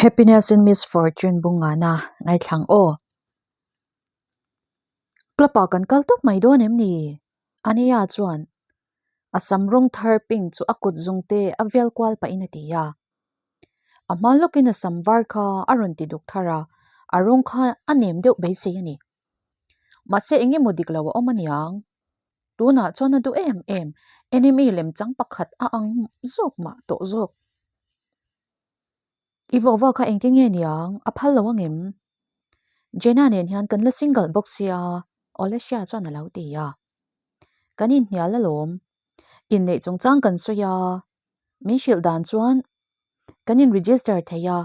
Happiness in Misfortune bungana ngaithlang aw. Club ah kan kal tawp mai dawn em ni? Ania chuan a sam rawng thar pink chu a kut zung te a vel kual pahin a ti a. A hma lawkin a sam var kha a rawn ti duk thar a, a rawng kha a nem deuh beisei a ni. Mahse eng emaw dik lo a awm aniang. Tunah chuan a duh em em, enemy lemchang pakhat a ang zawk mah tawh zawk. I vawh vak kha engtin nge niang? A phal lo angem? Jenna nen hian kan la single bawk sia, Olesya chuan a lo ti a. Kan inhnial alawm. Inneih chungchang kan sawi a, min hrilh dan chuan kan in register thei a,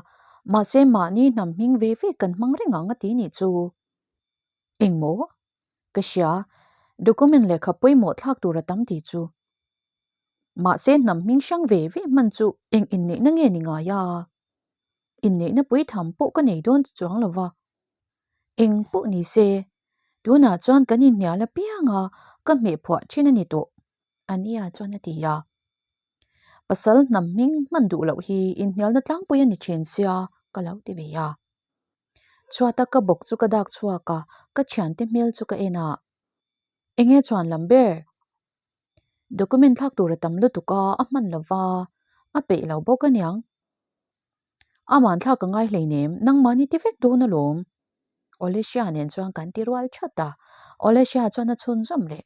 mahse mahni hnam hming ve ve kan hmang reng ang a ti nih chu. Engmaw? Ka hria, document lehkha pawimawh thlak tur a tam tih chu. Mahse hnam hming hrang ve ve hman chu eng inneihna nge ni ngai a? Inneihna pui tham pawh ka nei dawn chuang lo va. Eng pawh ni se, tunah chuan kan inhnial apiang a, ka hmeh phuah thin a ni tawh, Ania chuan a ti a. Pasal hnam hming hman duh loh hi inhnialna tlangpui a ni thin sia ka lo ti ve a. Chhuata ka bawk chu ka dak chhuak a, ka thiante hmel chu ka en a. Enge chuan lam ber? Document thlak tur a tam lutuk a, a hman lo va, a peih lo bawk aniang. Aman thlak a ngai hleinem, nangmahni ti vek dawn alawm. Olesya nen chuan kan ti rual that a, Olesya chuan a chhunzawm leh.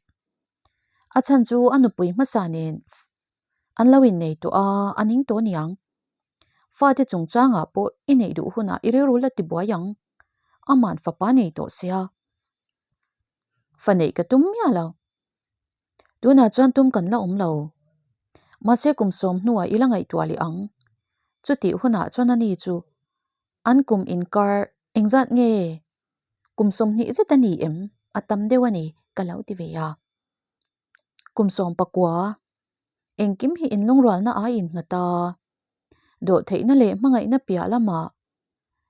A chhan chu a nupui hmasa nen an lo innei tawh a, a ning tawh aniang. Fate chungchangah pawh i neih duh hunah i rilru la ti buai ang, aman fapa nei tawh sia. Fa neih ka tum miah lo. Tunah chuan tum kan la awm lo. Mahse kum sawm hnuah i la ngaihtuah leh ang. Chutih hunah chuan ani chu an kum inkar engzat nge kum 20 zet a ni em? A tam deuh a ni ka lo ti ve a. Kum 19 engkim hi inlungrualna ai innghat a, dawhtheihna leh hmangaihna piah lamah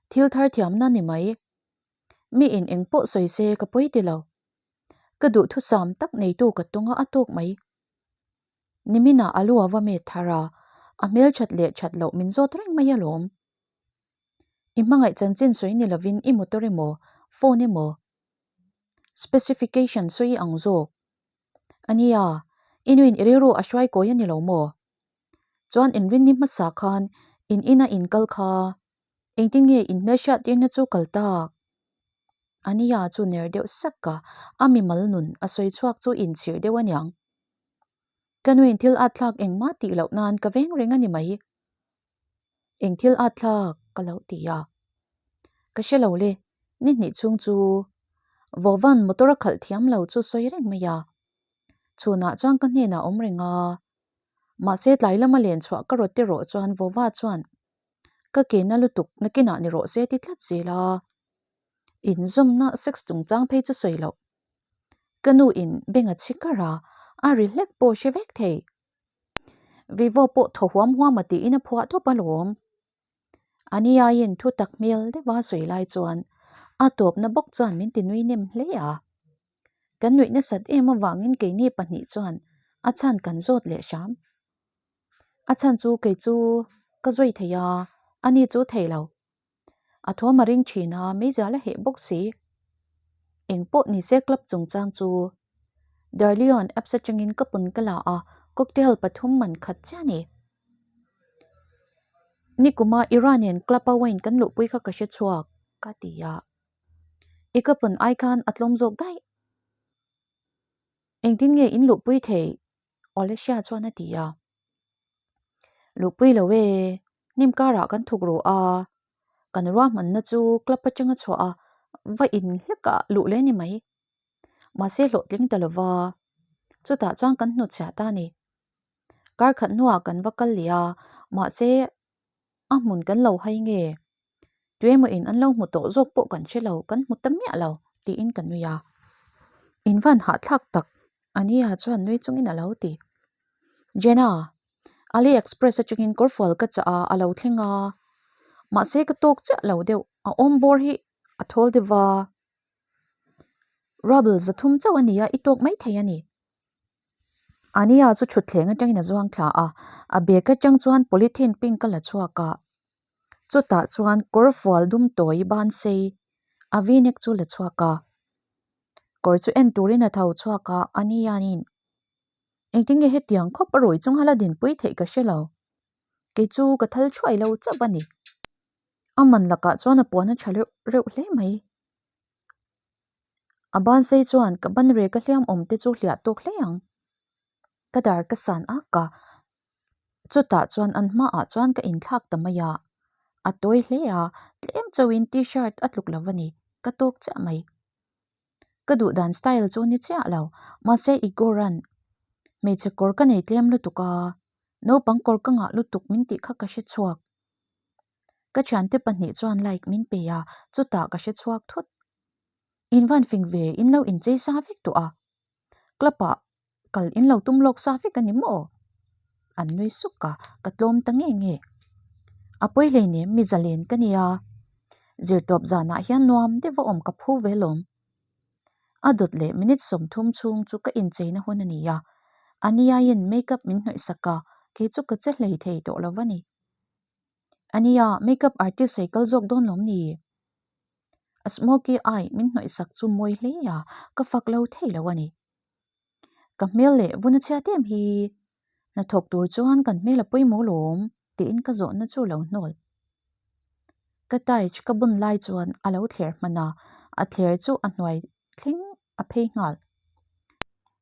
thil thar thiamna ni mai. Mi in eng pawh sawi se ka pawi ti lo. Ka duhthusam tak neitu ka tunga a tawk mai. Niminah a lu a va met thar a, a hmelthat leh that loh min zawt reng mai alawm. I hmangaih chanchin sawi ni lovin i motor emaw, phone emaw, specification sawi ang zawk. A nia, i nuin i rilru a hruai kawi a ni lo maw? Chuan inrinni hmasa khan in ina inkal kha Engtin nge in hmelhriat tirna chu kal tak? Ania chu ner deuh sak a, a mimal nun a sawi chhuak chu inchhir deuh aniang. Ka nuin thil at thlak engmah tih loh nan ka veng reng a ni mai. Eng thil at thlak ka lo ti a. Ka hre lo le, ni hnih chhung chu Vawvan motor a khalh thiam lo chu sawi reng mai a. Chhunah chuan ka hnenah awm reng a. Mahse tlai lama len chhuah ka rawt erawh chuan Vawva chuan Ka ke na lutuk nakinah ni rawh se ti tlat zel a, inzawmna sex chungchang phei chu sawi loh. Ka nu in beng a chhi kar a, a ri hlek pawh hre vek thei. Vivo pawh thaw huam huam a tiin a phuah tawp alawm. Ani aiin thu tak hmel deuha sawi lai chuan a tawpna bawk chuan min ti nui nem hle a. Kan nuih nasat em avangin keini pahnih chuan a chhan kan zawt leh hram. A chhan chu kei chu ka zui thei a, ani chu thei lo. A thuam a ring thin a, meizial a heh bawk si. Eng pawh ni se club chungchang chu Darleon apps atangin ka pun ka la a, cocktail pathum man khat chiah a ni. Nikuma Iranian club a wine kan luhpui kha ka hre chhuak, ka ti a. I ka pun ai khan a tlawm zawk daih. Engtin nge in luhpui theih? Olesya chuan a ti a. Luhpui lo e, hnim karah kan thuk ru a, kan ruahmanna chu club atanga chhuah a va in hlekah luh leh ni mai. Mahse hlawhtling ta lova, chutah chuan kan hnutchhiah ta a ni. Kar khat hnuah kan va kal leh a, mahse a hmun kan lo hai nge? Tuemaw in an lo hmu tawh zawk pawh kan hre lo, kan hmu ta miah lo tiin ka nui a. In van hahthlak tak Ania chuan nui chungin a lo ti. Jenna, AliExpress atangin kawrfual ka chah a, a lo thleng a. Mahse ka tawk chiah lo deuh, a awm bawr hi a thawl deuh va. Rubble 300 chauh a ni a, i tawk mai thei a ni. Ania chu thutthleng atangin a zuang thla a, a bag atang chuan polythene pink a la chhuak a. Chutah chuan kawrfual dum tawi ban sei a v-neck chu la chhuak a. Kawr chu en turin a tho chhuak a, a ni hianin engtin nge hetiang khawp a rui chung hala dinpui theih ka hre lo. Kei chu ka thal thuai lo chauh a ni. A man lakah chuan a puan a tha reuh reuh hle mai. A ban sei chuan ka ban rek a hliam awm te chu hliah tawk hle ang. Ka dar ka san ak a, chutah chuan an hmaah chuan ka inthlak ta mai a, a tawi hle a, tlem chauhin t-shirt a tluk lo a ni, ka tawk chiah mai. Ka duh dan style chu ni chiah lo, mahse Igor-a'n hmeichhe kawr ka nei tlem lutuk a, naupang kawr ka ngah lutuk min tih kha ka hre chhuak. Ka thiante pahnih chuan like min pe a, chutah ka hre chhuak thut. In van fing ve, in lo inchei sa vek tawh a, club ah kal in lo tum lawk sa vek a ni maw? An nui suk a, ka tlawm ta nge nge. A pawi hleinem mi zalen ka nia, zirtawp zanah hian nuam deuh a awm ka phu ve lawm. A dawt leh minute 30 chhung chu ka incheina hun a ni a, a niaiin makeup min hnawih sak a, kei chu ka che hlei thei tawh lo va ni. A nia, makeup artist ei kal zawk dawn lawm ni? A smoky eye min hnawih sak chu mawi hle a, ka fak lo thei lo a ni. Ka hmel leh vun a chhiat em hi? Hnathawk tur chuan kan hmel a pawimawh lawm tiin ka zawhna chu lo hnawl. Ka taich ka bun lai chuan a lo thler hman a, a thler chu a hnuai thleng a phei nghal.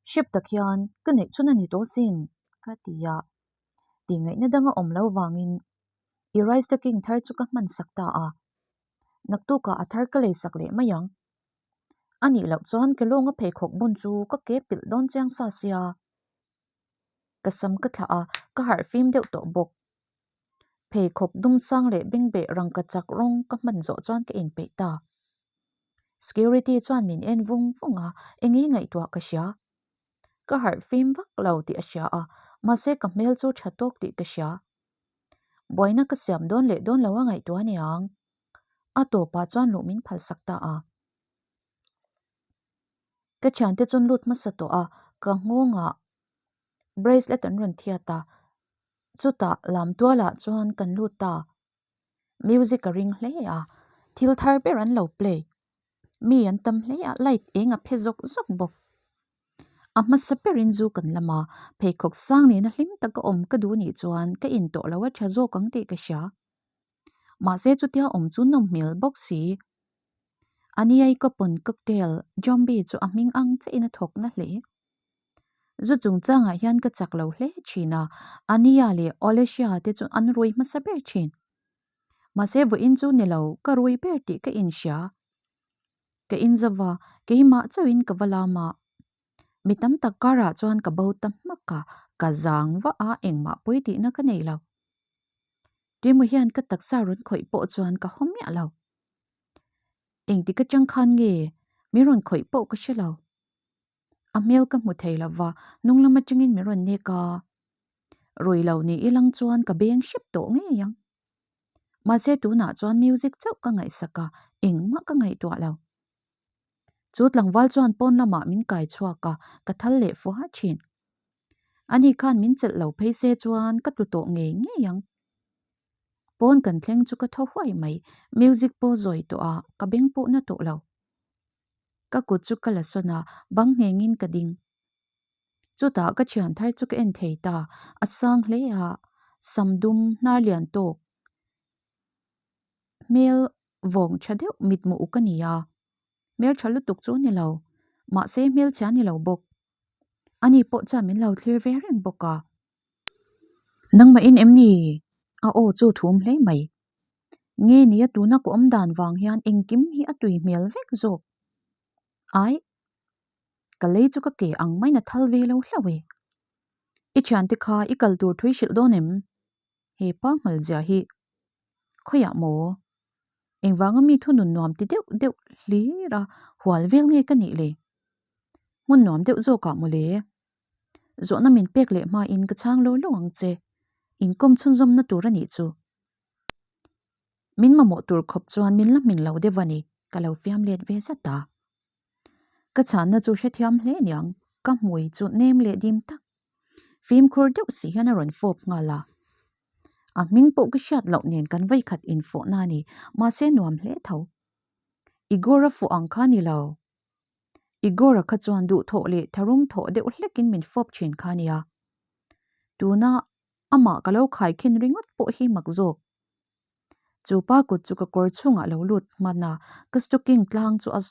Hrep tak hian ka neih chhun a ni tawh sin ka ti a, tih ngaihna dang a awm lo vangin i rice stocking thar chu ka hman sak ta a, naktukah a thar ka lei sak leh mai ang. A nih loh chuan ke lawnga pheikhawk bun chu ka ke pilh dawn chiang sa sia. Ka sam ka thlah a, ka harh fim deuh tawh bawk. Pheikhawk dum sang leh bengbeh rangka chak rawng ka hman zawh chuan ka inpeih ta. Security chuan min en vung vung a, eng i ngaihtuah ka hria. Ka harh fim vak lo tih a hria a, mahse ka hmel chu tha tawk tih ka hria. Buaina ka siam dawn leh dawn lo a ngaihtuah aniang. A tawpah chuan luh min phalsak ta a. Ka thiante chuan lut hmasa tawh a, ka nghawngah bracelet an rawn thiat a, chutah lam tualah chuan kan lut ta. Music a ring hle a, thil thar ber an lo play. Mi an tam hle a, light eng a phe zawk zawk bawk. A hmasa berin zu kan lam a, pheikhawk sang nena hlim taka awm ka duh nih chuan ka in tawh lo a tha zawk ang tih ka hria. Mahse chutia awm chu nawm hmel bawk si. Aniai ka pawn cocktail Zombie chu a hming ang chiahin a thawk na hle. Zu chungchangah hian ka chak lo hle thin a, Ania leh Olesya te chu an rui hmasa ber thin. Mahse vawiin chu ni lo, ka rui ber tih ka inhria. Ka inzova, keimah chauhin ka va lam a. Mi tam tak karah chuan ka bo ta hmak a, ka zang vah a, engmah pawi tihna ka nei lo. Tuimaw hian ka taksa rawn khawih pawh chuan ka haw miah lo. Engtik atang khan nge min rawn khawih pawh ka hre lo. A hmel ka hmu thei lo va, hnung lam atangin min rawn nek a. Rui lo ni ilang chuan ka beng hrep tawh ngei ang. Mahse tunah chuan music chauh ka ngaihsak a, engmah ka ngaihtuah lo. Chu tlangval chuan pawn lamah min kai chhuak a, ka thal leh fuah thin. Ani khan min chelh lo phei se chuan ka tlu tawh ngei ngei ang. Pawn kan thleng chu ka thaw huai mai, music pawh zawi tawh a, ka beng pawh na tawh lo. Ka kut chu ka la sawn a, bang nghengin ka ding. Chutah ka thian thar chu ka en thei ta, a sang hle a, sam dum hnar lian tawk hmel vawng tha deuh mitmu uk a ni a, hmel tha lutuk chu a ni lo, mahse hmelchhia a ni lo bawk. Ani pawh chuan min lo thlir ve reng bawk a. Nangmah in em ni? A aw chu thum hle mai. Nge nia tuna ka awm dan vang hian engkim hi a tui hmel vek zawk. Ai! Ka lei chu ka ke ang maiin a thal ve lo hlauh e. I thiante kha i kal tur thui hrilh dawn em? He pa nghalzia hi khawiah maw? Engvanga mi thunun nuam ti deuh deuh hlir a hual vel nge ka nih le? Hmun nuam deuh zawkah maw le? Zawhna min pek leh hmain ka chhang lo lo ang che. Inkawm chhunzawmna tur a nih chu. Min mamawh tur khawp chuan min la hmin lo deuh a ni, ka lo fiam let ve zat a. Ka chhanna chu hrethiam hle niang, ka hmui chu nem leh dim tak. Fimkhur deuh si hian a rawn fawp nghal a. A hming pawh ka hriat loh nen kan vawikhat infawhna a ni, mahse nuam hle tho. Igor-a fawh ang kha ni lo. Igor-a kha chuan duhthawh leh tharum thawh deuh hlekin min fawp thin kha a nia. Tuna amah ka lo khaikhin ringawt pawh hi mak zawk. Chu pa kut chu ka kawr chhungah lo lut hman a, ka stocking tlang chu a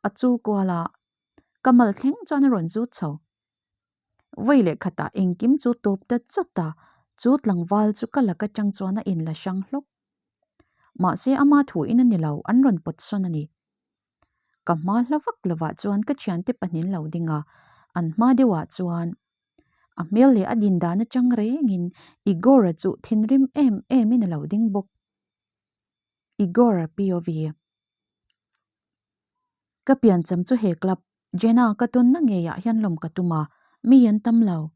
a chul kual a, ka mal thleng chuan a rawn zut chho. Vawi leh khatah engkim chu tawp ta chawt a, chu tlangval chu ka lak atang chuan a inla hrang hlawk. Mahse ama thu in a ni lo, an rawn pawt sawn a ni. Ka hma hla vak lovah chuan ka thiante pahnin lo ding a, an hma deuhah chuan a hmel leh a din dan atang rengin Igor-a chu thinrim em emin a lo ding bawk. Igor-a POV. Ka piancham chu he club, Jenna ka tawnna ngeiah hian lawm ka tum a, mi an tam lo.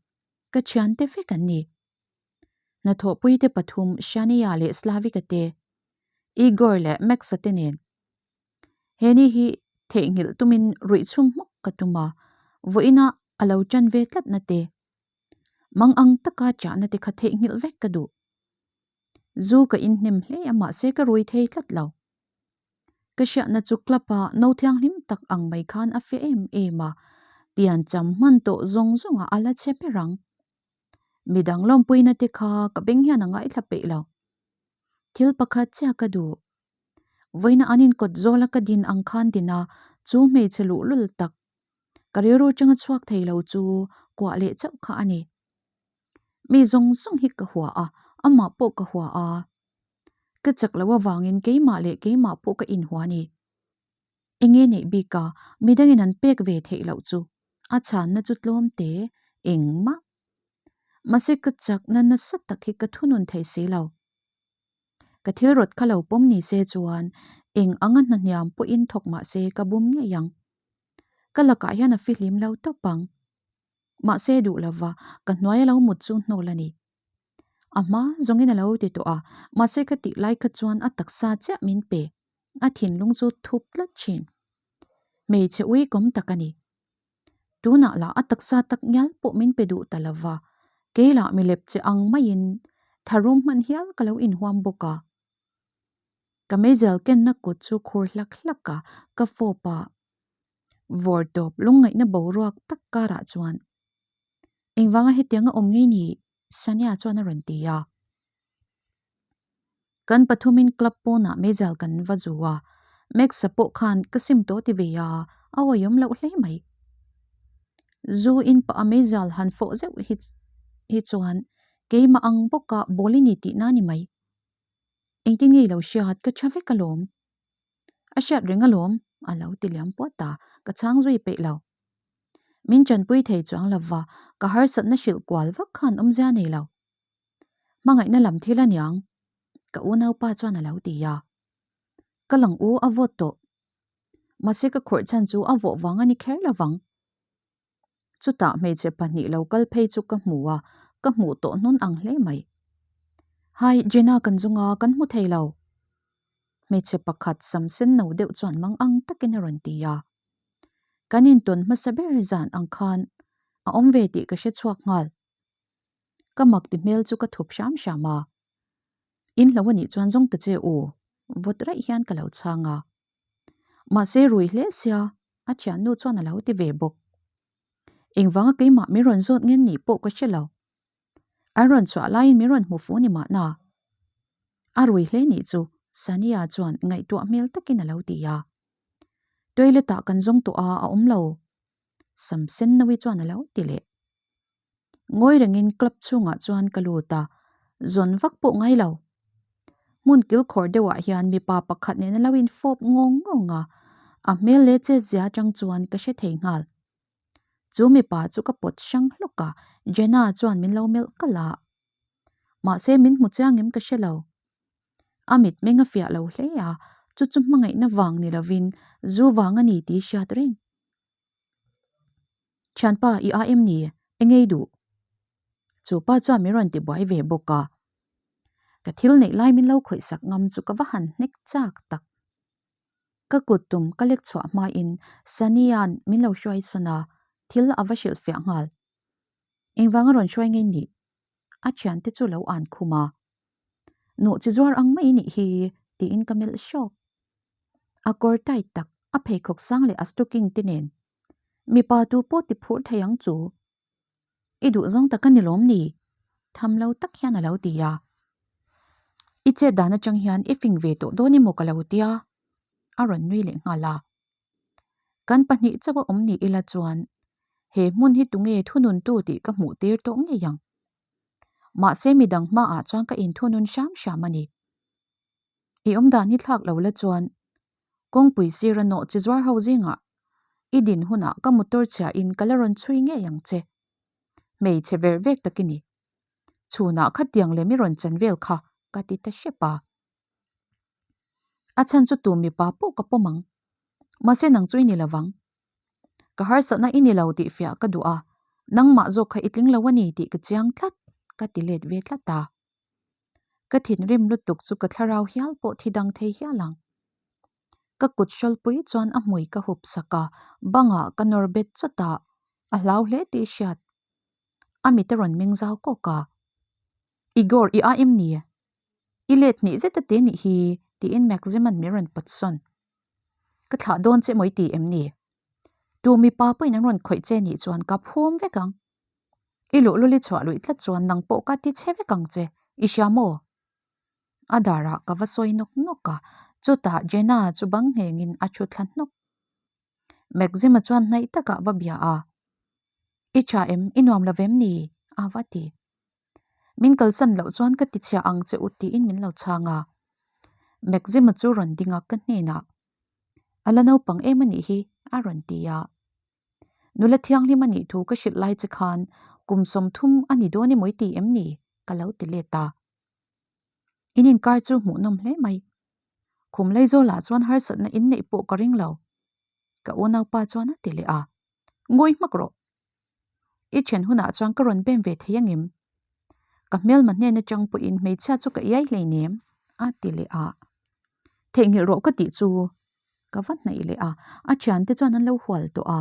Ka thiante vek an ni. Hnathawhpuite pathum Shania leh Slavika te, Igor leh Max-a te nen. He ni hi theihnghilh tumin ruih chhum hmawk ka tum a, vawiina a lo ṭan ve tlatna te, mang ang taka chahna te kha theihnghilh vek ka duh. Zu ka inhnem hle a mahse ka rui thei tlat lo. Ka hriatna chu club-a no thianghlim tak ang mai khan a fiah em em a, piancham hman tawh zawng zawngah a la chhe ber ang. Midang lawmpuina te kha ka beng hian a ngaithla peih lo. Thil pakhat chiah ka duh. Vawiina an inkawt zawla ka din ang khan din a, chu hmeichhe luhlul tak, ka rilru atanga chhuak thei lo chu kuah leh chauh kha a ni. Mi zawng zawng hi ka hua a, amah pawh ka hua a. Ka chak loh avangin keimah leh keimah pawh ka inhua a ni. Enge neih bik a, midangin an pek ve theih loh chu a chhanna chu tlawm te engmah. Mahse ka chakna nasa tak hi ka thunun thei si lo. Ka thil rawt kha lo pawm ni se chuan eng anga hna hniam pawhin thawk mah se ka bum ngei ang. Ka lakah hian a fihlim lo tawp ang. Mahse duh lova ka hnuai a lo mut chu hnawl a ni. A hma zawngin a lo ti tawh a, mahse ka tih lai kha chuan a taksa chiah min pe. A thinlung chu thup tlat thin. Hmeichhe ui kawm tak a ni. Tunah lah a taksa tak ngial pawh min pe duh ta lova, kei lah milep che ang maiin tharum hman hial ka lo inhuam bawk a. Ka meizial kenna kut chu khur hlak hlak a, ka fawp a. Vawr tawp lungngaihna boruak tak karah chuan engvanga hetianga awm ngei ni? Sania chuan a rawn ti a. Kan pathumin club pawnah meizial kan va zu a, Max-a pawh khan ka sim tawh ti ve a, a awihawm loh hle mai. Zu in pah a meizial han fawh zeuh hi hi chuan keimah ang bawka bawl i ni tihna a ni mai. Engtin ngei lo hriat ka tha vek alawm. A hriat reng alawm, a lo ti liam puat a, ka chhang zui peih lo. Min tanpui thei chuang lova ka harsatna hrilh kual vak khan awmzia nei lo. Hmangaihna lam thil a niang, ka unaupa chuan a lo ti a. Ka lang u a vawt tawh. Mahse ka khawrh chhan chu a vawh vang a ni kher lovang. Chutah hmeichhe pahnih lo kal phei chu ka hmu a, ka hmuh tawh hnun ang hle mai. Hai, Jenna kan zung a, kan hmu thei lo. Hmeichhe pakhat sam sen no deuh chuan mang ang takin a rawn ti a. Kan intawn hmasa ber zan ang khan a awm ve tih ka hre chhuak nghal. Ka mak ti hmel chu ka thup hram hram a. In hlo anih chuan zawng ta che u, vawt raih hian ka lo chhang a. Mahse rui hle sia, a thiannu chuan a lo ti ve bawk. Engvanga keimah min rawn zawt ngen nih pawh ka hre lo. An rawn chhuah laiin min rawn hmu fu ni mahna. A rui hle nih chu Sania chuan ngaihtuah hmel takin a lo ti a. Toilet ah kan zawng tawh a, a awm lo. Sam sen nawi chuan a lo ti leh. Ngawi rengin club chhungah chuan ka lut a, zawn vak pawh ngai lo. Hmun kilkhawr deuhah hian mipa pakhat nen a lo infawp ngawng ngawng a, a hmel leh chetzia atang chuan ka hre thei nghal. Chu mipa chu ka pawt hrang hlawk a, Jenna chuan min lo melh kalh a. Mahse min hmu chiang em ka hre lo. A mitmeng a fiah lo hle a, chu chu hmangaihna vang ni lovin zu vang a ni tih hriat reng. Thianpa i a em ni? Eng ei duh? Chu pa chuan min rawn ti buai ve bawk a. Ka thil neih lai min lo khawih sak ngam chu ka va han hnek chak tak. Ka kut tum ka lek chhuah hmain Sania'n min lo hruai sawn a, thil a va hrilh fiah nghal. Engvanga rawn hruai ngei nih? A thiante chu lo an khum a. Nawhchi zuar ang mai nih hi tiin ka melh hrawk. A kawr tight tak, a pheikhawk sang leh a stocking te nen mipa tu pawh ti phur thei ang chu. I duh zawng tak a ni lawm ni? Tham lo tak hian a lo ti a. I chet dan atang hian i fing ve tawh dawn emaw ka lo tia? A rawn nui leh nghal a. Kan pahnih chauh a awm ni ila chuan he hmun hi tunge thununtu tih ka hmuh tir tawh ngei ang. Mahse midang hmaah chuan ka inthunun hram hram a ni. I awmdan hi thlak lo la chuan kawngpui sira nawh chi zuar ho zingah i din hunah ka motor chhia in ka la rawn chhui ngei ang che. Hmeichhe ver vek tak i ni. Chhunah khatiang lem i rawn chan vel kha ka ti ta hrep a. A chhan chu tu mipa pawh ka pawm ang. Mahse nang chu i ni lovang. Ka harsatna i ni lo tih fiah ka duh a, nangmah zawk kha i tling lo a ni tih ka chiang tlat, ka ti let ve tlat a. Ka thinrim lutuk chu ka thlarau hial pawh thi dang thei hial ang. Ka kut hrawlpui chuan a hmui ka hup sak a, bangah ka nawr bet chawt a, a hlau hle tih hriat. A mit a rawn meng zau kawk a. Igor, i a em ni? I let hnih zet a te nih hi, tiin Maxim-a'n min rawn pawt sawn. Ka thlah dawn che maw i ti em ni? Tu mipa pawhin an rawn khawih che nih chuan ka phum vek ang. I luhlul i chhuah luih tlat chuan nang pawh ka ti che vek ang che, i hria maw? A darah ka va sawi nawk nawk a, chutah Jenna chu bang nghengin a thu thla hnawk. Maxim-a chuan hnaih takah va bia a, I tha em, i nuam lo vem ni? a va ti. Min kalsan loh chuan ka ti chhia ang che u tiin min lo chhang a. Maxim-a chu rawn ding a ka hnenah, A la naupang em a nih hi, a rawn ti a. Nula thianghlim a nih thu ka hrilh lai che khan kum 30 a ni dawn emaw i ti em ni? ka lo ti let a. In inkar chu hmuhnawm hle mai. Khum Leizawlah chuan harsatna in neih pawh ka ring lo. Ka unaupa chuan a ti leh a. Ngawi hmak rawh. I then hunah chuan ka rawn bem ve thei angem? Ka hmelma hnen atang pawhin hmeichhia chu ka iai hleinem, a ti leh a. Theihnghilh rawh ka tih chu ka va hnaih leh a, a thiante chuan an lo hual tawh a.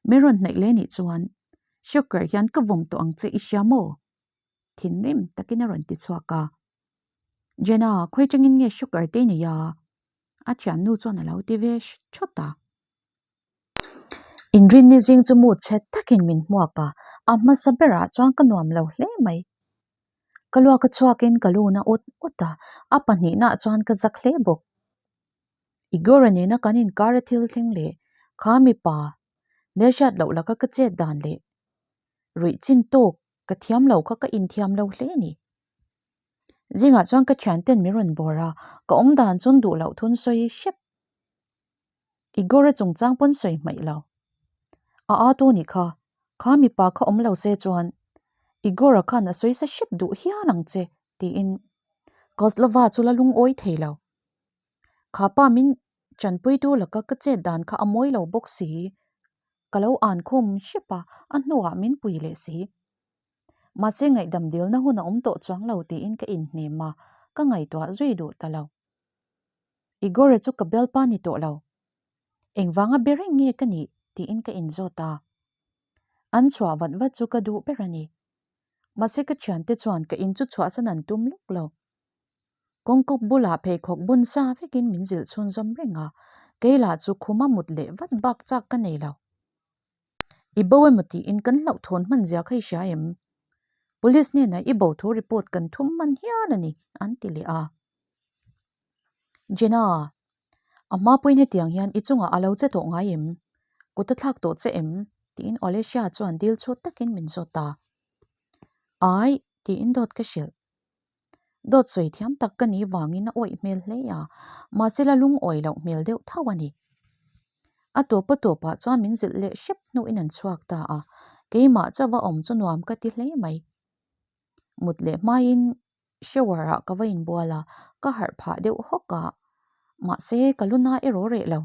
Min rawn hnaih leh nih chuan Shocker hian ka vawm tawh ang che i hria maw? Thinrim takin a rawn ti chhuak a. Jenna, khawi tangin nge Shocker te i nei a? A thiannu chuan a lo ti ve thawt a. Inrinni zing chu mu chhe takin min hmuak a, a hmasa berah chuan ka nuam lo hle mai. Ka luak a chhuakin ka lun a ut ut a, a pahnihnaah chuan ka zak hle bawk. Igor-a nena kan inkar a thil thleng leh kha mipa hmelhriat loh laka ka chet dan leh ruih chin tawk ka thiam lo kha ka inthiam lo hle a ni. Zingah chuan ka thianten min rawn bawr a, ka awmdan chuan duh loh thun sawi hrep. Igor-a chungchang pawn sawi hmaih lo. A a tu nih kha, kha mipa kha awm lo se chuan Igor-a khan a sawi sa hrep duh hial ang che tiin Kozlova chu la lungawi thei lo. Kha pa min chanpuitu laka ka chet dan kha a mawi lo bawk si, ka lo an khum hrep a, a hnuah min pui leh si. Mahse ngaihdam dilna hun a awm tawh chuang lo tiin ka inhnem a, ka ngaihtuah zui duh ta lo. Igor-a chu ka bialpa ni tawh lo. Engvanga be reng nge ka nih tiin ka inzawt a. An chhuah vat vat chu ka duh ber a ni. Mahse ka thiante chuan ka in chu chhuahsan an tum lawk lo. Kawngkawp bulah pheikhawk bun sa vekin min zilh chhunzawm reng a, kei lah chu khuma mut leh vat bak chak ka nei lo. I bo emaw tiin kan hlauhthawn hman zia kha i hria em? Police hnenah i bo thu report kan thum hman hial a ni, an ti leh a. Jenna, a hma pawhin hetiang hian i chungah a lo che tawh ngai em? Kut a thlak tawh che em? tiin Olesya chuan dil chhut takin min zawt a. Ai, tiin dawt ka hrilh. Dawt sawi thiam tak ka nih vangin a awih hmel hle a, mahse la lungawi loh hmel deuh tho a ni. A tawpa tawpah chuan min zilh leh hrep hnuin an chhuak ta a, keimah chauh a awm chu nuam ka ti hle mai. Mut leh hmain shower ah ka va inbual a, ka harh phah deuh hawk a, mahse ka lu na erawh reh lo.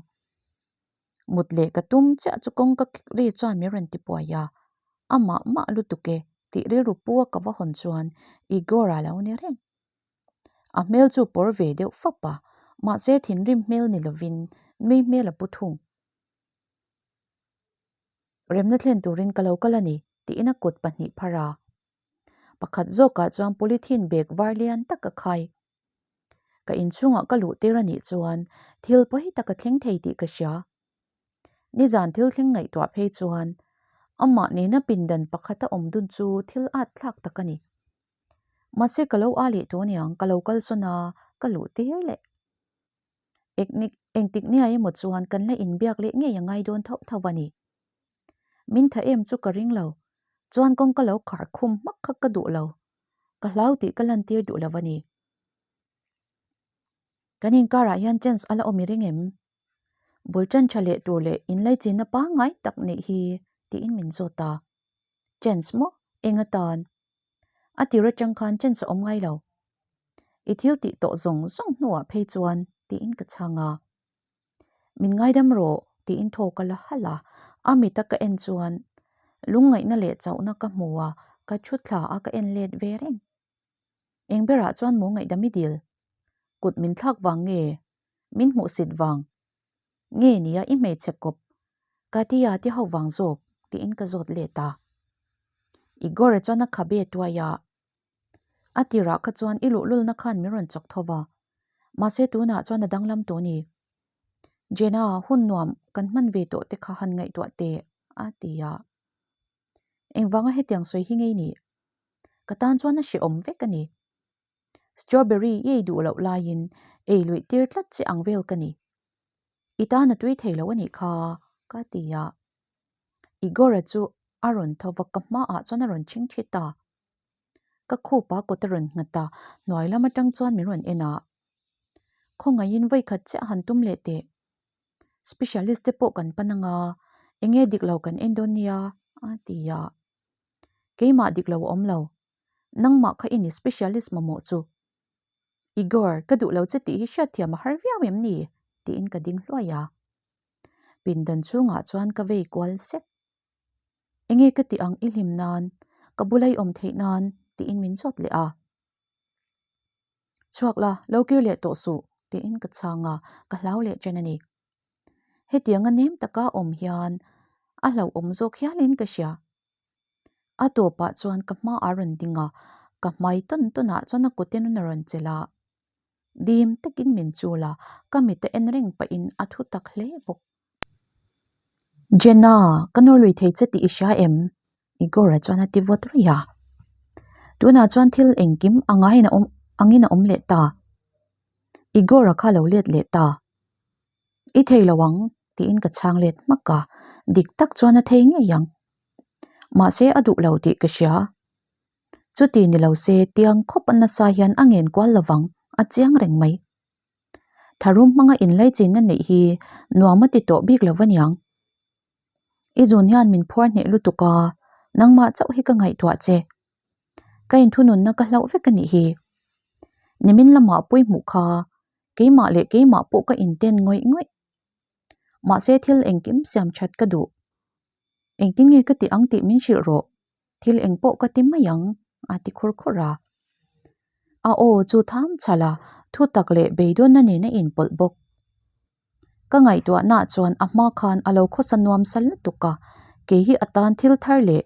Mut leh ka tum chiah chu kawngka kik ri chuan min rawn ti puai a, amah mah lutuk e tih rilru pu a ka va hawn chuan Igor-a lo ni reng. A hmel chu pawr ve deuh fap a, mahse thinrim hmel ni lovin nui hmel a pu thung. Remna thlen turin ka lo kal a ni tiin a kut pahnih phar a. Pakhat zawkah chuan polythene bag var lian tak a khai. Ka inchhungah ka luh tir a nih chuan thil pawi tak a thleng thei tih ka hria. Nizan thil thleng ngaihtuah phei chuan amah nena pindan pakhata awm dun chu thil at thlak tak a ni. Mahse ka lo a leh tawh aniang ka lo kalsawn a, ka luh tir leh. Engtik nia emaw chuan kan la inbiak leh ngei a ngai dawn tho tho a ni. Min tha em chu ka ring lo, chuan kawngka lo khar khum hmak kha ka duh lo, ka hlau tih ka lantir duh lo a ni. Kan inkarah hian chance a la awm i ring em? Bul tan tha leh tur leh inlaichinna pangngai tak neih hi tiin min zawt a. Chance maw? Eng atan? A tir atang khan chance a awm ngai lo. I thil tih tawh zawng zawng hnuah phei chuan tiin ka chhang a. Min ngaidam rawh tiin thaw ka la halh a, a mita ka en chuan lungngaihna leh chauhna ka hmu a, ka thu thla a ka en let ve reng. Eng berah chuan maw ngaihdam i dil? Kut min thlak vang nge? Min hmuhsit vang nge nia i hmeichhe kawp Katia ti ho vang zawk tiin ka zawt let a. Igor-a chuan a khabe tuai a, A tirah kha chuan i luhlulna khan min rawn chawk tho va, mahse tunah chuan a danglam tawh ni. Jenna, hun nuam kan hman ve tawh te kha han ngaihtuah teh, a ti a. Engvanga hetiang sawi hi ngei ni? Ka tan chuan a hrehawm vek a ni. Strawberry i ei duh loh laiin ei luih tir tlat che ang vel ka ni. I tan a tui thei lo a nih kha, ka ti a. Igor-a chu a rawn tho va, ka hmaah chuan a rawn chhing thi ta. Ka khupa kut a rawn nghat a, hnuai lam atang chuan min rawn en a. Khawngaihin vawikhat chiah han tum leh teh. Specialist te pawh kan pan anga, enge dik lo kan en dawn nia, a ti a. Keimah dik lo a awm lo. Nangmah kha i ni specialist mamawh chu. Igor, ka duh lo che tih hi hriatthiam a har viau em ni? tiin ka ding hluai a. Pindan chhungah chuan ka vei kual sek. Enge ka tih ang i hlim nan, ka bula i awm theih nan tiin min zawt leh a. Chhuak la, lo kir leh tawh suh tiin ka chhang a, ka hlau leh chen a ni. Hetianga nem taka awm hian a hlauhawm zawk hialin ka hria. A tawpah chuan ka hma a rawn ding a, ka hmai tawn tawnah chuan a kutin a rawn chelh a. Dim takin min chul a, ka mit a en reng pahin a thu tak hle bawk. Jenna, ka nawr lui thei che tih i hria em? Igor-a chuan a ti vawt ruih a. Tunah chuan thil engkim a ngaiin a awm angin a awm leh ta. Igor-a kha lo let leh ta. I thei lo ang, tiin ka chhang let hmak a, dik tak chuan a thei ngei ang. Mahse a duh lo tih ka hria. Chuti ni lo se tiang khawp a nasa hian a ngen kual lovang, a chiang reng mai. Tharum hmanga inlaichinna neih hi nuam a ti tawh bik lo aniang. I zun hian min phuar hneh lutuk a, nangmah chauh hi ka ngaihtuah che. Ka inthununna ka hlauh vek a nih hi. Nimin lamah pui hmuh kha keimah leh keimah pawh ka inten ngawih ngawih. Mahse thil engkim siam that ka duh. Engtin nge ka tih ang tih min hrilh rawh. Thil eng pawh ka ti mai ang, a ti khur khur a. A aw chu tham chhal a, thu tak leh beidawnna nen a inpawlh bawk. Ka ngaihtuahnaah chuan a hma khan a lo khawsa nuam sa lutuk a, kei hi a tan thil thar leh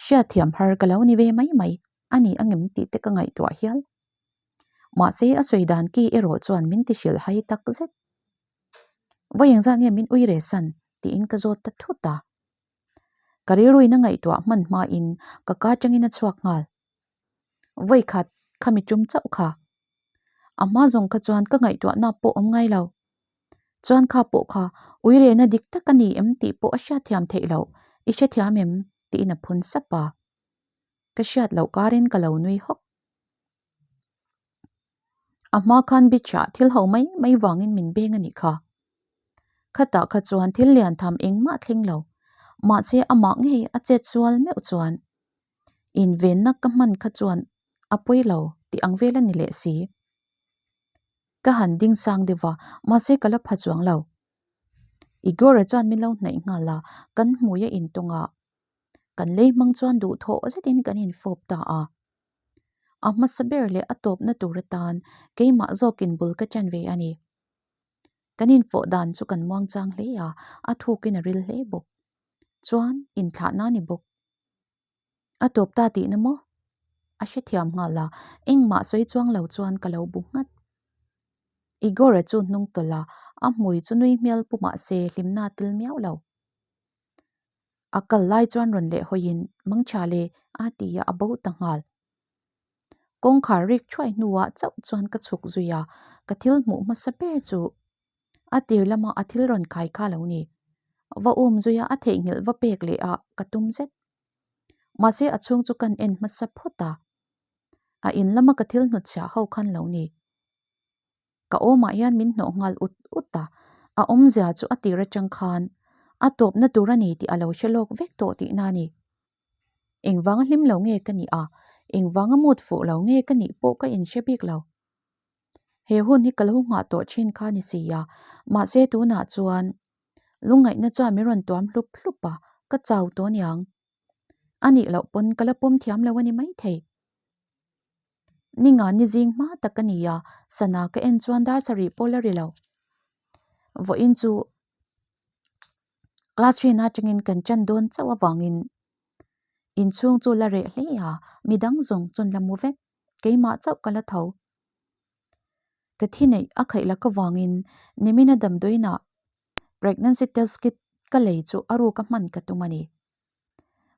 hriatthiam har ka lo ni ve mai mai a ni angem tih te ka ngaihtuah hial. Mahse a sawi dan ki erawh chuan min ti hrilh hai tak zet. Vawi engzah nge min ui re san tiin ka zawt ta thut a. Ka rilruin a ngaihtuah hman hmain ka ka atangin a chhuak nghal. Vawi khat khami tum chauh kha. A hma zawng kha chuan ka ngaihtuahna pawh awm ngai lo. Chuan kha pawh kha ui rehna dik tak a ni em tih pawh a hriatthiam theih loh, i hrethiam em? tiin a phun sap a. Ka hriat loh karin ka lo nui hawk. A hma khan beach ah thil ho mai mai vangin min beng a nih kha. Khatah kha chuan thil lian tham engmah thleng lo, mahse amah ngei a chet sual meuh chuan invenna ka hman kha chuan a pawi lo tih ang vel a ni leh si. Ka han ding sang deuh va, mahse ka la pha chuang lo. Igor-a chuan min lo hnaih nghal a, kan hmui a intawng a, kan lei hmang chuan duhthawh zetin kan infawp ta a. A hmasa ber leh a tawpna tur atan keimah zawkin bul ka chan ve a ni. Kan infawh dan chu kan muangchang hle a, a thukin a ril hle bawk. Chuan inthlahna a ni bawk. A tawp ta tihna maw? a hrethiam nghal a, engmah sawi chuang lo chuan ka lo bu nghat. Igor-a chu hnung tawlh a, a hmui chu nui hmel pu mah se hlimna a tel miau lo. A kal lai chuan rawn leh hawiin Mangtha le a ti a, a bo ta nghal. Kawngkhar rik thuai hnuah chauh chuan ka chhuk zui a, ka thil hmuh hmasa ber chu a tir lama a thil rawn khai kha lo ni. Va um zui a, a theihnghilh va pek leh a ka tum zet. Mahse a chhung chu kan en hmasa phawt a, a in lama ka thil hnutchhiah ho khan lo ni. Ka awmah hian min hnawh nghal ut ut a, a awmzia chu a tir atang khan a tawpna tur a ni tih a lo hre lawk vek tawh tihna a ni. Engvanga hlim lo nge ka nih a, engvanga mut fuh lo nge ka nih pawh ka inhre bik lo. He hun hi ka lo nghah tawh thin kha ni si a, mahse tunah chuan lungngaihna chuan min rawn tuam hlup hlup a, ka chau tawh aniang. A nih loh pawn ka la pawm thiam lo a ni maithei. Ninga ni zing hma tak a ni a, sana ka en chuan dar sarih pawh la ri lo. Vawiin chu class rin atangin kan chan dawn chauh avangin inchhung chu la reh hle a, midang zawng chuan la mu vek, keimah chauh ka la tho. Ka thi neih a khaih lak avangin nimina damdawiinah pregnancy test kit ka lei chu a ruka hman ka tum a ni.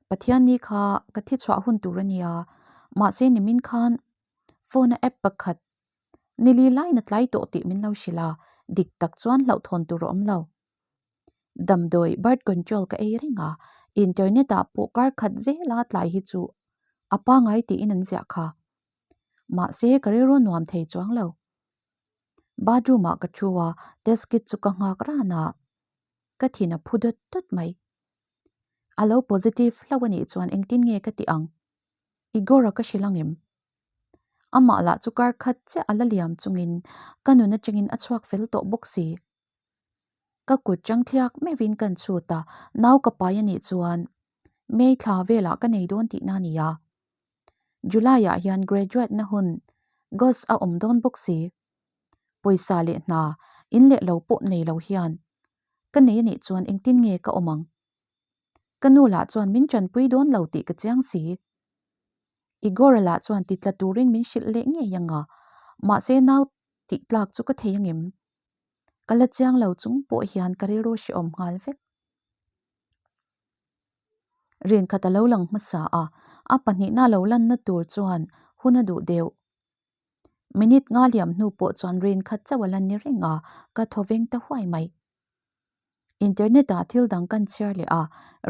Pathian ni kha ka thi chhuah hun tur a nia, mahse nimin khan phone a app pakhat nili lain a tlai tawh tih min lo hrilh a, dik tak chuan hlauhthawn tur a awm lo. Damdawi birth control ka ei reng a, internet ah pawh kar khat zela tlai hi chu a pangai tiin an ziah kha. Mahse ka rilru nuam thei chuang lo. Bathroom ah ka thu a, test kit chu ka nghak ran a, ka thin a phu dawt dawt mai. A lo positive hlauh a nih chuan engtin nge ka tih ang? Igor-a ka hrilh ang em? Amah lah chu kar khat chiah a la liam chungin ka nun atangin a chhuak fel tawh bawk si. Ka kut chang thliak meuhin kan chhut a, nau ka pai a nih chuan May thla velah ka nei dawn tihna a ni a. July-ah hian graduate na hun Gos a awm dawn bawk si. Pawisa leh hna in leh lo pawh nei lo hian ka nei a nih chuan engtin nge ka awm ang? Ka nu lah chuan min tanpui dawn lo tih ka chiang si. Igor-a lah chuan ti tla turin min hrilh leh ngei ang a, mahse nau tih tlak chu ka thei angem? Ka la chiang lo chung pawh hian ka rilru hrehawm nghal vek. Rinkhat a lo lang hmasa a, a pahnihna lo lanna tur chuan hun a duh deuh. Minute nga liam hnu pawh chuan rin khat chauh a la ni reng a, ka thaw veng ta huai mai. Internet ah thil dang kan chhiar leh a,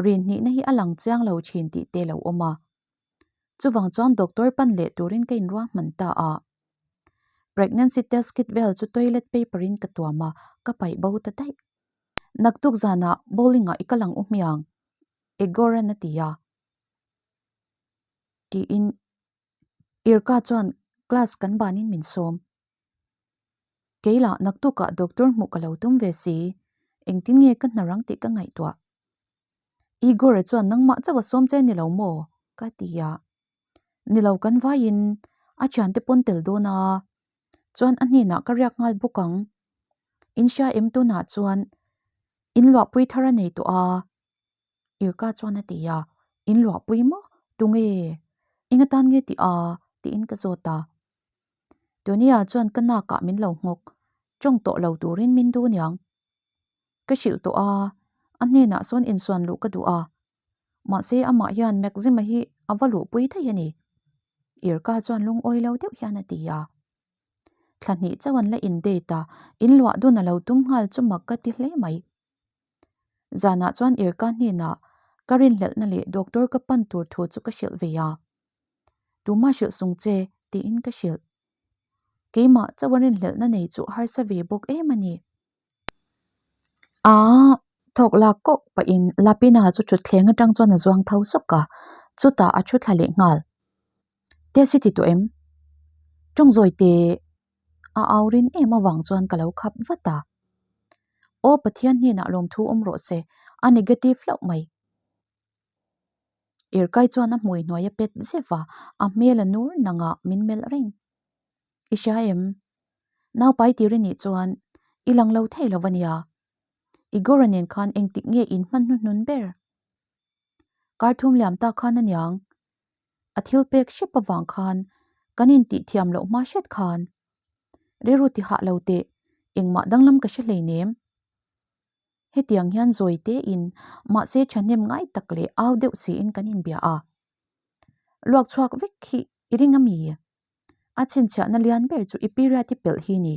rin hnihna hi a lang chiang lo thin tih te lo awm a. Chuvang chuan doctor pan leh turin ka inruahman ta a. Pregnancy test kit vel chu toilet paper in ka tuam a, ka paih bo ta daih. Naktuk zanah bowling ah i kal ang u hmiang, Igor-a'n a ti a. Tiin Irka chuan class kan banin min sawm. Kei lah naktukah doctor hmuh ka lo tum ve si, engtin nge ka hna rang tih ka ngaihtuah. Igor-a chuan nangmah chauh a sawm che ni lo maw? ka ti a. Ni lo kan vaiin a thiante pawn tel dawn a, chuan a hnenah ka riak nghal bawk ang. In hria em tunah chuan in luahpui thar a nei tawh a. Irka chuan a ti a, In luahpui maw? Tunge? Eng atan nge tih a? tiin ka zawt a. Tonia chuan ka nakah min lo nghawk, tawng tawh lo turin min duh niang. Ka hrilh tawh a, a hnenah sawn insuan luh ka duh a. Mahse amah hian Maxima hi a va luhpui thei a ni. Irka chuan lungawi lo deuh hian a ti a. Thla hnih chauh an la in date a, in luah dun a lo tum nghal chu mak ka ti hle mai. Zanah chuan Irka hnenah ka rinhlelhna leh doctor ka pan tur thu chu ka hrilh ve a. Tuma hrilh sung che tiin ka hrilh. Keimah chauh a rinhlelhna nei chu harsa ve bawk em a ni. Aa, thawk lak kawk pahin Lapina chu thutthleng atang chuan a zuang tho sawk a, chutah a thu thla leh nghal. Test i ti tawh em? Tawng zawi teh. A au rin em avang chuan ka lo khap vat a. Aw Pathian hnenah lawmthu awm rawh se, a negative hlauh mai. Irkai chuan a hmui hnuai a pet zeuh a, a hmel a nur nang ah min melh reng. I hria em? Naupai tir i nih chuan i lang lo thei lo a nia. Igor-a nen khan engtik nge in hman hnuhnun ber? Kar thum liam tak khan aniang. A thil pek hrep avang khan kan intih thiam loh hma hret khan rilru ti hah lo teh engmah danglam ka hre hleinem. Hetiang hian zawi tein mahse thahnem ngai tak leh au deuh siin kan inbia a. Luak chhuak vek hi i ring a mi? A chhinchhiahna lian ber chu i period i pelh hi ni.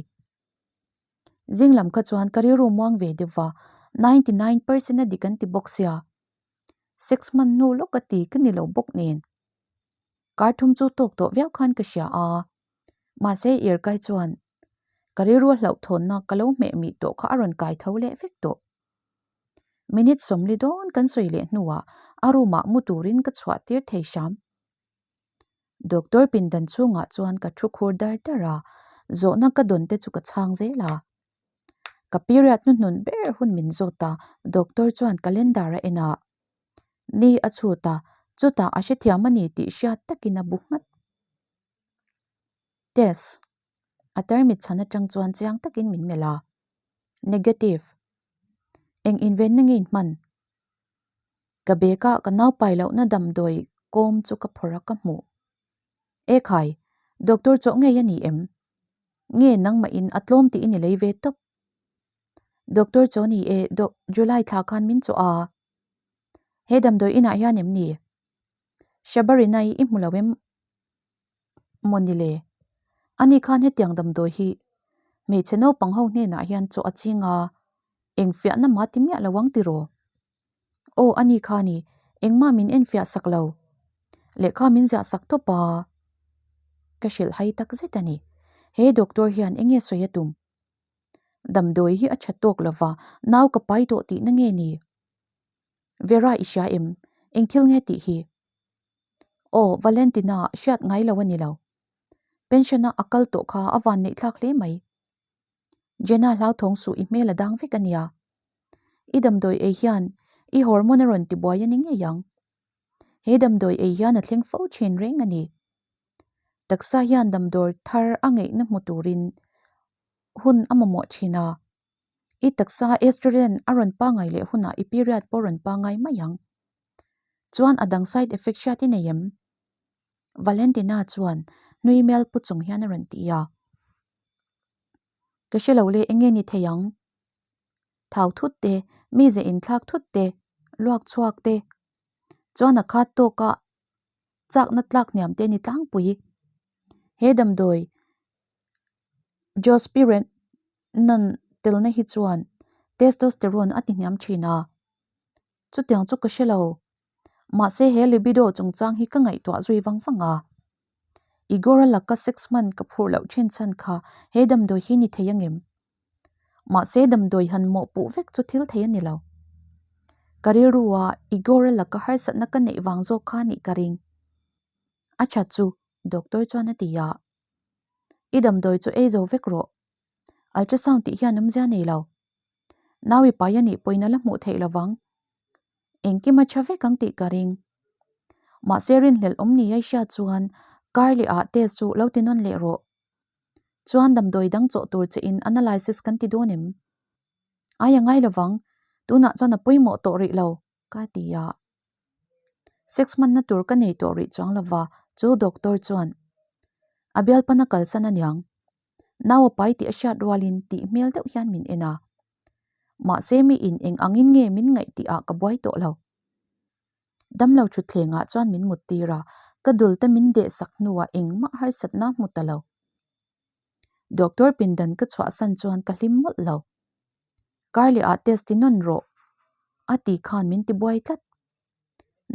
Zing lam kha chuan ka rilru muang ve deuh va, 99% a dik an ti bawk sia. Sex hman hnu lawk a ti ka ni lo bawk nen. Kar thum chu tawk tawh viau khan ka hria a, mahse irkai chuan ka rilru a hlauhthawnna ka lo hmeh mih tawh kha a rawn kai tho leh vek tawh. Minute sawmli dawn kan sawi leh hnuah a room ah mu turin ka chhuah tir thei hram. Doctor pindan chhungah chuan ka thu khur dar dar a, zawhna ka dawn te chu ka chhang zel a. Ka period hnuhnun ber hun min zawt a, doctor chuan calendar a en a. Ni a chhut a, chutah a hrethiam a ni tih hriat takin a bu nghat. Test, a tarmit chhan atang chuan chiang takin min melh a. Negative, eng invenna nge in hman? Ka bag ah ka nau pai lohna damdawi kawm chu ka phawrh a ka hmuh. E khai, doctor chawh ngei a ni em? Nge nangmah in a tlawm tih i ni lei ve tawp? Doctor chaw ni e, doc July thla khan min chawh a. He damdawi inah hian em ni? Shabarinai i hmu lo em maw ni le? Ani khan hetiang damdawi hi hmeichhe naupang ho hnenah hian chaw a ching a, eng fiahna mah ti miah lo ang tiraw? Aw ani kha ni, engmah min enfiah sak lo. Lehkha min ziah sak tawp a. Ka hrilh hai tak zet a ni. He doctor hian enge sawi a tum? Damdawi hi a tha tawk lova, nau ka pai tawh tihna nge ni? Vera i hria em? Eng thil nge tih hi? Aw, Valentina hriat ngai lo a ni lo. Pension-a a kal tawh kha a van neih thlak hle mai. Jenna hlauthawng suh i hmel a dang vek a nia. I damdawi ei hian i hormone a rawn tibuai a ni ngei ang. He damdawi ei hian a thleng fo thin reng a ni. Taksa hian damdawi thar a ngeihna hmu turin hun a mamawh thin a. I taksa estrogen a rawn pangai leh hunah i period pawh rawn pangai mai ang. Chuan a dang side effect hriat i nei em? Valentina chuan nui hmel pu chung hian a rawn ti a. Ka hre lo le enge ni thei ang? Thau thut te, mize inthlak thut te, luak chhuak te. Chuan a khat tawk a chakna tlak hniam te ni tlangpui. He damdawi Jospirenon telna hi chuan testosterone a ti hniam thin a. Chutiang chu ka hre lo. Mahse he libido chungchang hi ka ngaihtuah zui vang vang a. Igor-a laka sex hman ka phurh loh thin chhan kha he damdawi hi ni thei angem? Mahse damdawi han mawhpuh vek chu thil thei a ni lo. Ka rilru-a Igor-a laka harsatna ka neih vang zawk kha nih ka ring. A tha chu, doctor chuan a ti a. I damdawi chu ei zo vek rawh. Ultrasound tih hian awmzia nei lo. Nau i pai a nih pawhin a la hmuh theih lovang. Engkim a tha vek ang tih ka ring. Mahse rinhlelh awm ni a i hriat chuan kar leh ah test chu lo ti nawn leh rawh. Chuan damdawi dang chawh tur che in analysis kan ti dawn em? Ai a ngai lovang, tunah chuan a pawimawh tawh rih lo, ka ti a. Sex hmanna tur ka nei tawh rih chuang lova chu doctor chuan a bialpana kalsan aniang. Nau a pai tih a hriat rualin tih hmel deuh hian min en a. Mahse mi in eng angin nge min ngaih tih ah ka buai tawh lo. Damlo thutthleng ah chuan min mut tir a, ka dul te min deh sak hnuah engmah harsatna hmu ta lo. Doctor pindan ka chhuahsan chuan ka hlim mawlh lo. Karleh ah test ti nawn rawh a ti khan min ti buai tlat.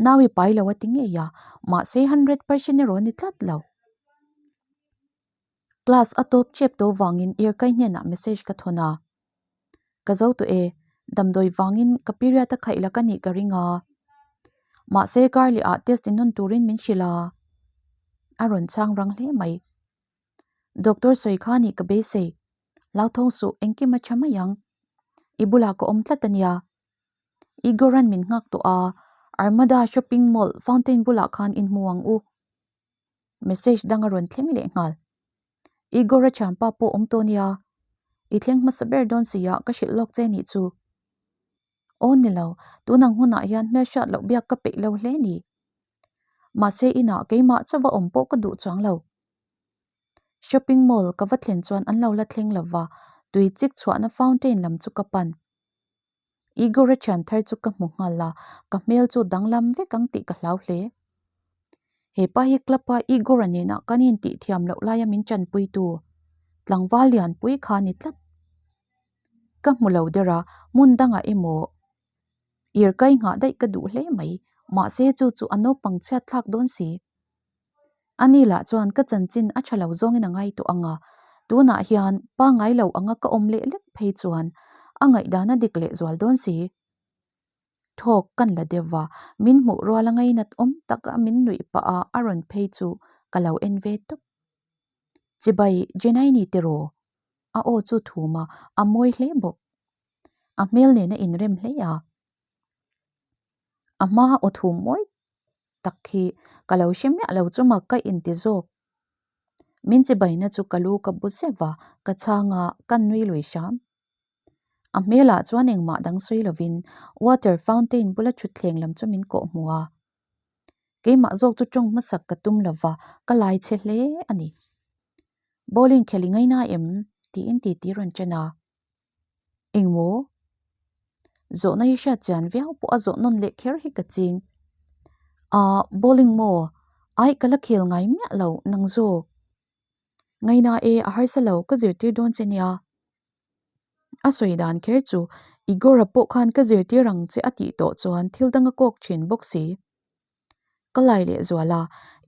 Nau i pai lo a ti ngei a, mahse 100% erawh a ni tlat lo. Class a tawp chep tawh vangin Irkai hnenah message ka thawn a. Ka zo tawh e, damdawi vangin ka period a khaih la ka nih ka ring a. Mahse Karleh ah test innawn turin min hrilh a. A rawn chhang rang hle mai. Doctor sawi kha nih ka beisei. Hlauthawng suh engkim a tha mai ang. I bulah ka awm tlat a nia. Igor-a'n min nghak tawh a, Armada shopping mall fountain bulah khan inhmu ang u. Message dang a rawn thleng leh nghal. Igor-a thianpa pawh awm tawh nia. I thleng hmasa ber dawn si a, ka hrilh lawk che nih chu. Aw ni lo, tunang hunah hian hmelhriat loh biak ka peih lo hle ni. Mahse inah keimah chauh a awm pawh ka duh chuang lo. Shopping mall ka va thlen chuan an lo la thleng lo va, tui chik chhuahna fountain lam chu ka pan. Igor-a thian thar chu ka hmu nghal a, ka hmel chu danglam vek ang tih ka hlau hle. He pa hi club-a Igor-a nena kan intih thiam loh laia min tanpuitu tlangval lianpui kha a ni tlat. Ka hmu lo der a, hmun dangah emaw ir kai nghah daih ka duh hle mai, mahse chu chu a naupang chhiat thlak dawn si. Ani lah chuan ka chanchin a tha lo zawngin a ngai tawh ang a, tunah hian pangngai lo anga ka awm leh lek phei chuan a ngaihdan a dik leh zual dawn si. Thawk kan la deuh va, min hmuh rual a ngainat awm taka min nuih pah a a rawn phei chu ka lo en ve tawp. Chibai Jenaini tiraw? A aw chu thum a, a mawi hle bawk. A hmel nen a inrem hle a. A hma aw thum mawi tak hi ka lo hre miah lo chu mak ka inti zawk. Min chibaina chu ka lu ka bu zeuh a, ka chhang a, ka nui lui hram. A hmelah chuan engmah dang sawi lovin water fountain bula thutthleng lam chu min kawh hmu a. Keimah zawk chu tawng hmasak ka tum lova, ka lai chhe hle a ni. Bowling khelh i ngaina em? tiin titi rawn chen a. Engmaw? Zawhna hi hriat chian viau pawh a zawh nawn leh kher hi ka ching. Ahh, bowling maw? Aih ka la khel ngai miah lo, nang zawk. Ngaina e, a harsa lo, ka zirtir dawn che nia. A sawi dan kher chu Igor-a pawh khan ka zirtir ang che a tih tawh chuan thil dang a kawk thin bawk si. Ka lai leh zual a,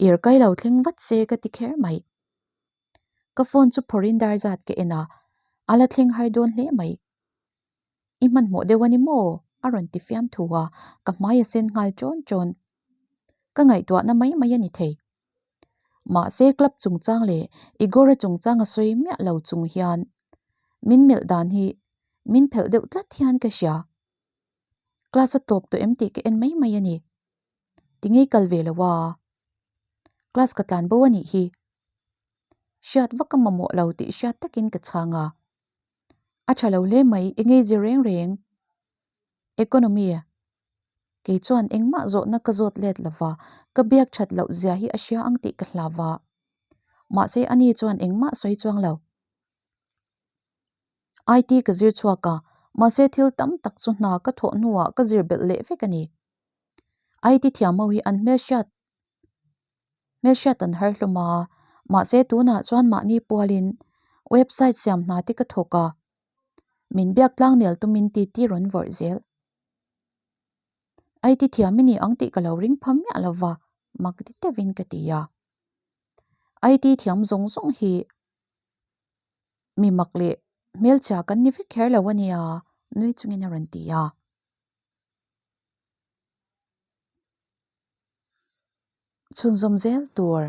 ir kai lo thleng vat se ka ti kher mai. Ka phone chu phawrhin dar zat ka en a, a la thleng har dawn hle mai. I hmanhmawh deuh a ni maw? a rawn ti fiam thu a, ka hmai a sen nghal ṭawn ṭawn. Ka ngaihtuahna mai mai a ni thei. Mahse club chungchang leh Igor-a chungchang a sawi miah lo chung hian min melh dan hi min phelh deuh tlat hian ka hria. Class a tawp tawh em tih ka en mai mai a ni. Tingei kal ve lo a? Class ka tlan bo a nih hi. Hriat vak ka mamawh lo tih hriat takin ka chhang a. A tha lo hle mai i ngei zir reng reng. Economy Kei chuan engmah zawhna ka zawt let lo va, ka biak that loh zia hi a hria ang tih ka hlau va. Mahse ani chuan engmah sawi chuang lo. IT ka zir chhuak a, mahse thil tam tak chu hna ka thawh hnuah ka zir belh leh vek a ni. IT thiam ho hi an hmelhriat hmelhriat an har hlawm a, mahse tunah chuan mahni pualin website siam hna te ka thawk a, min biak tlang nel tumin titi rawn vawrh zel. IT thiam i ni ang tih ka lo ring pham miah lo va, mak ti deuhin ka ti a. IT thiam zawng zawng hi mi mak leh hmelchhia kan ni vek kher lo a nia, nui chungin a rawn ti a. Chhunzawm zel tur.